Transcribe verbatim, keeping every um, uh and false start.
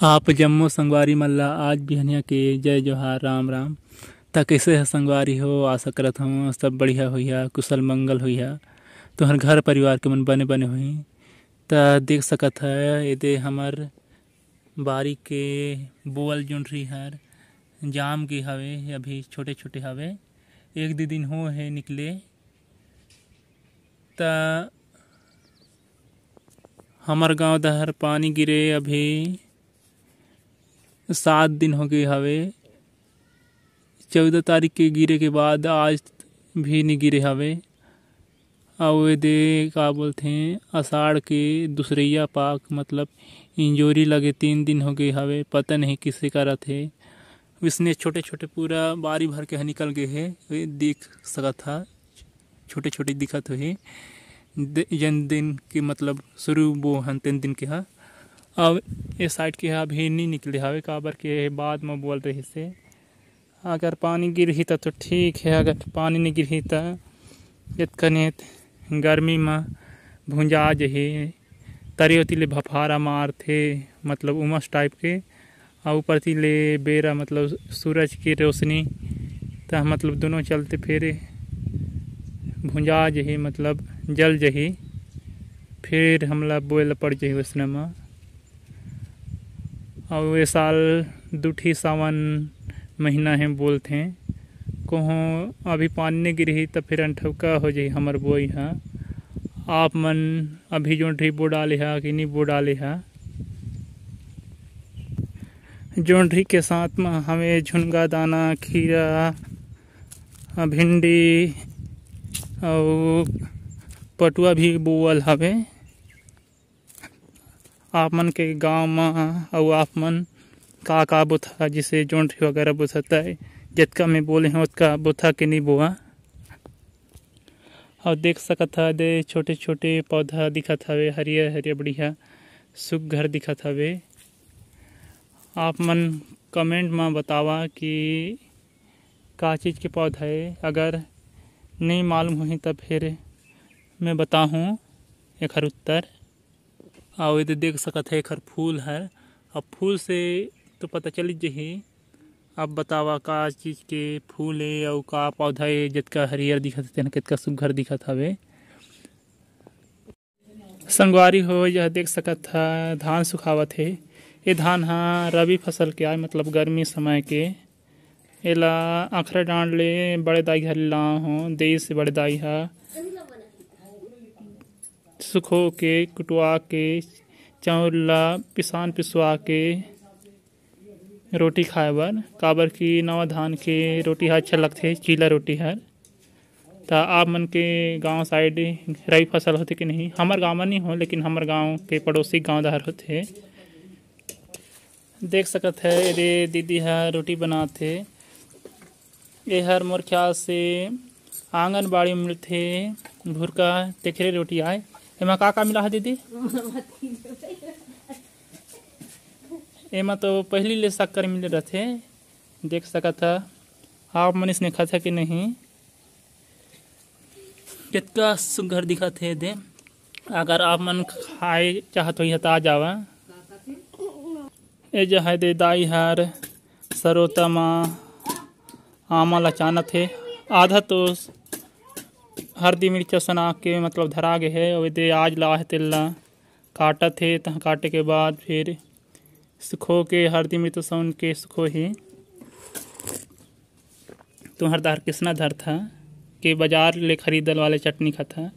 आप जम्मो संगवारी मन ला आज बिहनिया के जय जोहार, राम राम। त कइसे ह संगवारी हो? आशा करत हवं सब बढ़िया होइहा, कुशल मंगल होइहा, तुहर घर परिवार के मन बने बने होही। त देख सकत ह, एदे हमर बारी के बोअल जोंढरी हर जाम गे हवे, अभी छोटे छोटे हवे, एक दू दिन हो हे निकले। त हमर गांव डहर पानी गिरे अभी सात दिन हो गए हवे। चौदह तारीख के गिरे के बाद आज भी नहीं गिरे हवे। अउ एदे का बोलथे, अषाढ़ के दूसरइया पाख, मतलब इंजोरी लगे तीन दिन हो गए हवे, पता नहीं किसे करत हे। इसने छोटे छोटे पूरा बारी भर के ह निकल गए हे, ये देख सकत हा, छोटे छोटे दिखत होही। दे-, जन दिन के मतलब शुरू बो हन तेन दिन के हा। अब ए साइड के हा अभी नहीं निकले हवे, काबर के बाद में बोल रही से। अगर पानी गिरही त तो ठीक है, अगर पानी नहीं गिरही त एतकने गर्मी में भुंजा जही। तरी ओती ले भफारा मारथे, मतलब उमस टाइप के, अउ ऊपर ती ले बेरा, मतलब सूरज के रोशनी, त मतलब दोनों चलते फिर भुंजा जही, मतलब जल जही, फिर हमला बोए ल पड़ जही वैसने म। अउ ए साल दू ठी सावन महीना हे बोलथे, कहूँ अभी पानी नहीं गिरही त फिर अंठौका हो जही हमर बोई ह। आप मन अभी जोंढरी बो डाले हा कि नहीं बो डाले हा? जोंढरी के साथ म हवे झुनगा दाना, खीरा, भिंडी अउ पटुआ भी बोअल हवे। आप मन के गांव म अउ आप मन का का बोथा, जैसे जोंढरी वगैरह बोथता है, जतका मैं बोले हूँ ओतका बोथा के नहीं बोआ। अउ देख सकत हा, दे छोटे छोटे पौधा दिखत हवे, हरियर हरियर बढ़िया सुग्घर दिखत हवे। आप मन कमेंट म बतावा कि का चीज़ के पौधा है, अगर नहीं मालूम होही त फिर मैं बताहूँ एखर उत्तर। अउ एदे देख सकत है एखर फूल हर, अब फूल से तो पता चल जही। अब बतावा का चीज़ के फूल है अउ का पौधा है, जतका हरियर दिखत है तेन कतका सुग्घर दिखत हवे। संगवारी हो, यह देख सकत ह धान सुखावत हे। ये धान ह रबी फसल के आय, मतलब गर्मी समय के। एला अखरा डांड ले बड़े दाई घर ले लाए हो, देश से बड़े दाई ह सुखो के, कुटवा के, चाउर ला पिसान पिसवा के रोटी खाए बर, काबर कि नवा धान के रोटी ह अच्छा लगथे, चीला रोटी हर। त आप मन के गांव साइड रबी फसल होथे कि नहीं? हमर गांव म नहीं हो, लेकिन हमर गांव के पड़ोसी गांव डहर होथे। देख सकत है, एदे दीदी ह रोटी बनात हे। एहर मोर ख्याल से आंगनबाड़ी में मिलथे, भुरका तेखरे रोटी आय। एमा का का मिला है दीदी? एमा तो पहली ले शक्कर मिले रथे, देख सकत ह। आप मन इसने खाता कि नहीं? कितना सुघर दिखत है दे। अगर आप मन खाए चाहत हो, त आ जावा। ए जो है दे दाई हर सरोता मा आमा ला चानत हे। आधा तो हरदी मिर्चा सना के मतलब धरा गे हे, ओदे आज ला हे तेला काटत हे। तहाँ काटे के बाद फिर सुखो के हरदी मिर्चा सौन के सुखो ही। तुहर दार किसना धरथा के बाजार ले खरीदल वाले चटनी खाता।